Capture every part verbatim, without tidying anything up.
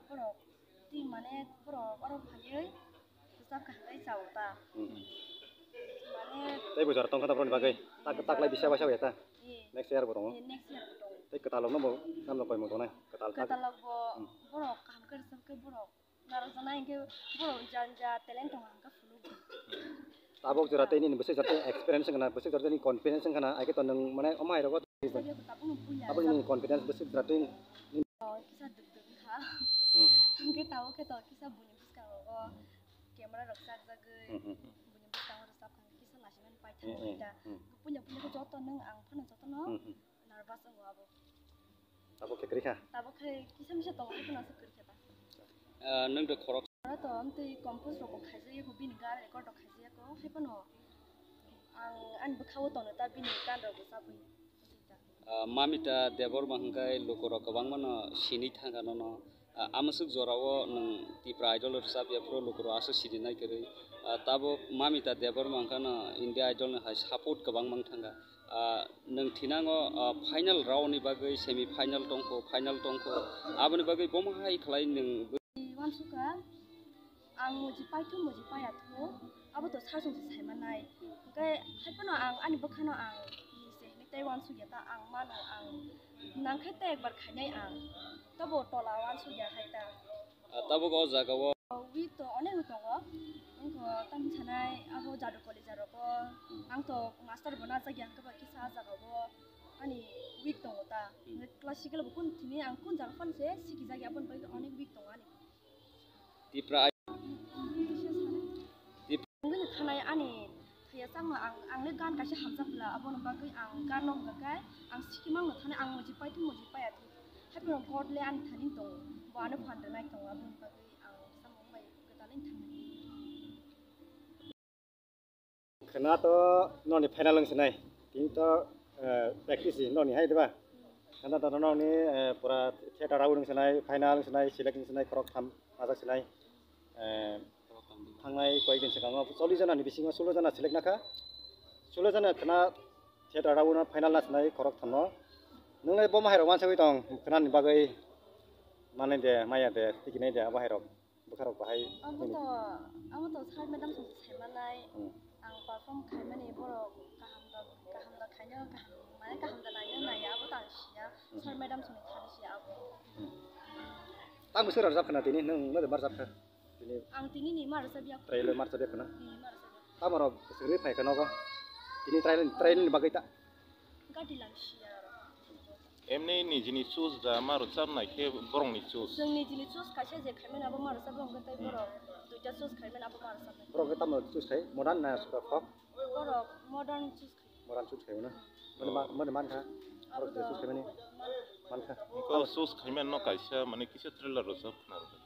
Borok twi mane borok oro phaiwi rwchap kha hwnwi chao ta. Hmm. Mane tei bo jora tong kha ta borokni bagwi. Tak, taklai bisa baisa ya ta. Eh. Next year bo tongo. Eh, next year bo tongo. Tei kwtal rokno bo namno koimung tongnai. Kwtal tak. Kwtal rok bo hmm borok kaham khe rwchap khe borok narwkjaknai hinkhe borok jani ja talent tongo hwnka phunuk. Tabuk jora tei nini bwswk jora tei experience wngkha na, bwswk jora tei nini confidence wngkha na, aike to nwng mane omo hai rogo. Tabuk nini confidence bwswk jora tei. Oh, kisa duk duk wngkha. Hmm. Hwnkhe tabuk khe to kisa buini bwskango camera rok chakjagwi. Hmm, hmm, hmm. Buini bwskango rwchap kha kisa lachimani paithak hmm, hmm, da. Hmm. Puila puila khe joto nwng ang phano jotono hmm, hmm. Nervous wngo abo. Abo khe kwrwi kha? Abo khe kisa misa tongo, haikhe no aswk kwrwi kha ta. Ah, nwng to khorok. Oro to amtwi compose rok bo khaijak yako, bini gan record rok khaijak yako, hai phano ang ani bwkhao tono ta bini gan rok bo chabwi. Ah, Mamita Debbarma hwnkhe lukurok kwbangmano sinwi thangkha nono. Ah, amwswk jorao nwng Tipra Idol rwchap ya phuru lukurok aswk sinina kwrwi. Ah, tabuk Mamita Debbarma hwnkhe no India Idol ni hai support kwbangma wng thangkha. Ah, nwng thinango, ah, final round ni bagwi semi final tongkho, final tongkho, aboni bagwi bomo hai khlai nwng. Wansukha, ang muji paithu, muji payathu, abo to sajwk se saimanai. Hwnkhe haiphano ang ani bwkhano ang se hinwi tei wansukya ta, ang mano ang nangkhe tei ekbar khainai ang, tobo tola wansukya hai ta. Ah, tabuk o jagao. Week to onek tongo. Wngkha tamo sanai abo jadu college rok o. Ang to master bo najak ya, hwnkhe ba kisa ah jagao ani week tongo ta. Hmm. Classical bo kun thini ang kun jaga phano se sikijak ya, aboni bagwi onek week tongo ani. Tipra ai- Kisa sanai. Tip- Wngkha thanai ani Thaiya changma ang, ang le gan kaisa hamjak bwla, aboni bagwi ang gan no hwnka khe ang sikimang no thani ang muji paithu muji paya thung. Haiphano God le ani thani tongo, bo ano phan rwnai tongo, aboni bagwi ang samung bai kwtal wng thangmani. Khwna to noni final wng sinai, tini to, eh, practice noni hai diba? Khwna to noni, eh, pura theater round wng sinai, final wng sinai, select wng sinai, khorok tham majak sinai. Eh, thangnai koyekdin swkango chollish jona ni bisingo sullo jona select nakha. Sullo jona khwna theater round o final na sinai khorok thamno. Nwngle bo mahairok wansagwi tong khwnani bagwi manai de maya de tikinai de abo hairok bwkharok bahai. Amo to, amo to sir madam song saimanai. Hmm. Ang perform khaimani borok kaham da, kaham da khaino, kaham, mane kaham da naino naiya, abo to ang siya. Hmm. Sir madam song thani siya abo. Hmm. Tamo sura rajab khana tini, nwng mode mar rajab kha? Tini ang tini ni mar rajab ya. Trai le mar rajab ya khana? Ni mar rajab ya. Tamo rok sri phai khana go. Tini trai le, trai le bagwi ta. Gati lang siya. Emni nijini choose da ma rwchap nai khe borok ni choose. Chwng nijini choose kaisa je khaimani abo ma rwchap, borok tei borok duita choose khaimani abo ma rwchap nai. Borok khe tamo choose khai? Modern na super folk? Borok modern choose khai. Modern choose khai na? Mane ma-, mane man kha? Borok je choose khaimani? Man kha. Ko choose khaimani no kaisa mane kisa trailer rwchap khna rwkha.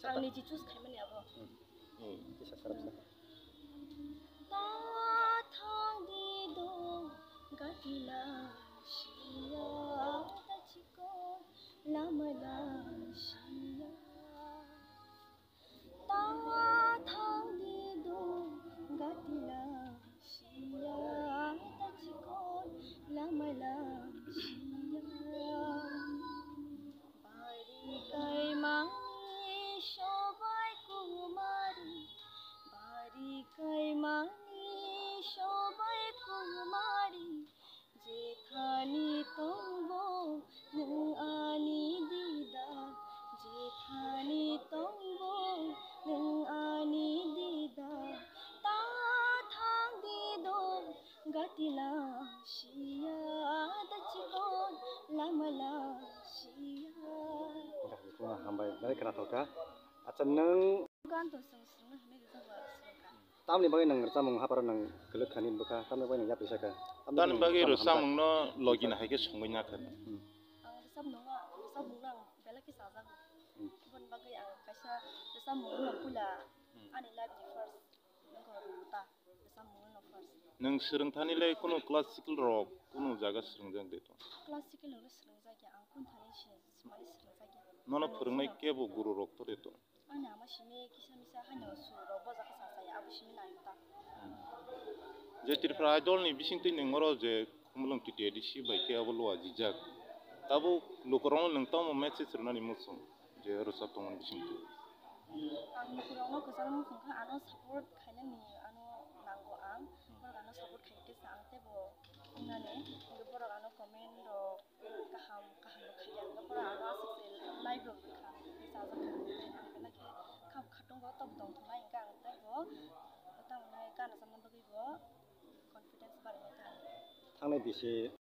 Ang niji choose khaimani abo. Hmm. Hmm. Kisa sarap sa. Ta thang di do gatila siya ta chiko lama la siya. Ta thang di do gatila siya ta chiko lama la siya. Bari kaimani sobai kumari, bari kaimani sobai kumari, jethani tongbo nwng ani dida, jethani tongbo nwng ani dida, ta thang di do gatila siya da chikon lama la siya. Hambai, belai khwnathok kha. Acha, nwng gan to swng swrwngna hinwi rijak ba swrwngkha. Tamni bagwi nwng rwchapmung hapharo nwng kwlwk khani bwkha, tamni bagwi nwng yapri sakha? Tamni bagwi rwchapmung no logina hai khe songwi nakha. Hmm. Ang rwchapmung no, rwchapmung no ang belai khe chajago. Hmm. Aboni bagwi ang kaisa rwchapmung no puila hmm ani life ni first. Nwng swrwng thani le kunu classical rok kunu jaga swrwngjak de to? Classical rok le swrwngjak ya, ang kunu thani se swmani swrwngjak ya. Nono phwrwngnai kebo guru rok to de to? Ani ama simi kisa misa haino sur rok bojak khe sa sa ya, abo simi nai ta. Je Tripura Idol ni bising twi nwng oro je Khumulwng T T A D C bai khe abo luajijak. Tabuk lukurokno nwng tamo message rwnani muchung? Je rwchap tongmani bisingtwi. Ang borokno kwchangma wngkha, ano support khainani ano nango ang. Borok ano support khai khe sa ang teibo wngnani. Borok ano comment rok kaham kaham rok khaiya, borok ano aswk se live rok rwkha, tei chajakha. Ang belai khe kha khatungo tok tongthoknai hwnkhe ang teibo tamo gana chamani bagwi bo confidence barwi kha. Thangnai bisi